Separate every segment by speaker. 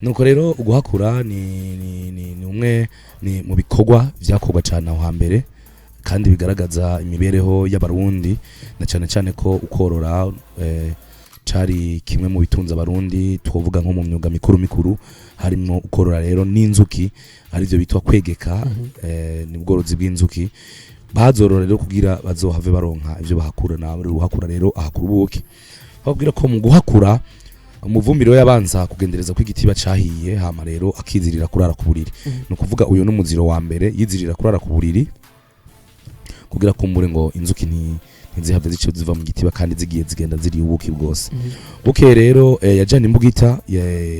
Speaker 1: Nuko rero uguhakura ni umwe ni mu bikorwa vyakorwa cyane aho hambere kandi bigaragaza imibereho y'Abarundi, na cyane cyane ko ukorora cari kimwe mu bitunze Abarundi. Twovuga nko mu myuga mikuru mikuru harimo ukorora rero n'inzuki, arivyo bitwa kwegeka. Ni ubworozi bw'inzuki. Bazorora rero kugira bazohave baronka ivyo bahakura. Nawe uhakura rero ahakura ubuki. Babwira ko mu guhakura umuvumbiro yabanza kugendereza ko igitiba cahiye, hama rero akizirira kurara ku buriri. Ni ukuvuga uyu n'umuziro wa mbere, yizirira kurara ku buriri kugira kumbure ngo inzuki ntizihave zice ziva mu gitiba, kandi zigiye zigenda ziriye ubuki bwose. Bukeye rero yajana imbugita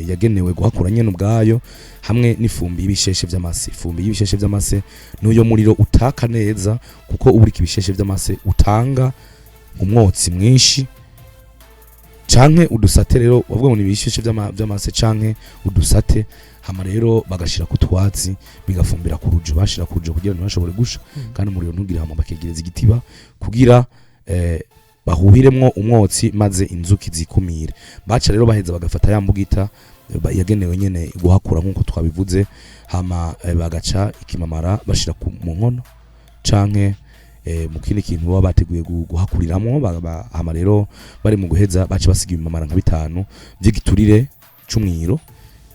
Speaker 1: yagenewe guhakura nyene ubwayo, hamwe n'ifumbi y'ibisheshe vy'amase. Ifumbi y'ibisheshe vy'amase n'uyo muriro utaka neza, kuko uburika ibisheshe vy'amase utanga umwotsi mwinshi, canke udusate. Rero bavuga ngo ni ibisheshe vy'amase canke udusate. Hama rero bagashira ku twatsi, bigafumbira ku rujo. Bashira ku rujo kugira ntibashobore gusha kandi umuriro ntugire. Hama bakegereza igitiba kugira bahuhiremwo umwotsi maze inzuki zikumire. Baca rero baheza bagafata ya mbugita yagenewe nyene guhakura nkuko twabivuze, hama bagaca ikimamara bashira mu nkono canke mu kindi kintu baba bateguye guhakuriramwo. Hama rero bari mu guheza baca basiga ibimamara nka bitanu vy'igiturire c'umwiro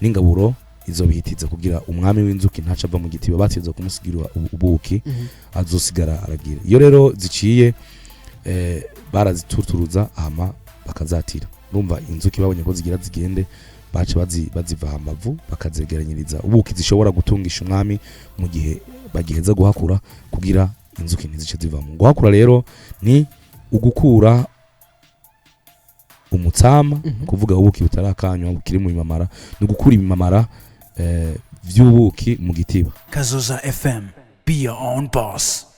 Speaker 1: n'ingaburo izobihitiza, kugira umwami w'inzuki ntaca ava mu gitiba. Bateza kumusigira ubuki, azosigara aragira. Iyo rero ziciye barazituturuza hama bakazatira. Urumva inzuki babonye ko zigira zigende, baca baziva hambavu, bakazegeranyiriza ubuki zishobora gutungisha umwami mu gihe bagiheza guhakura, kugira inzuki ntizice zivamo. Guhakura rero ni ugukura umutsama, kuvuga ubuki butarakanywa bukiri mu bimamara, ni ugukura ibimamara vy'ubuki mu gitiba.
Speaker 2: Kazoza FM. Be your own boss.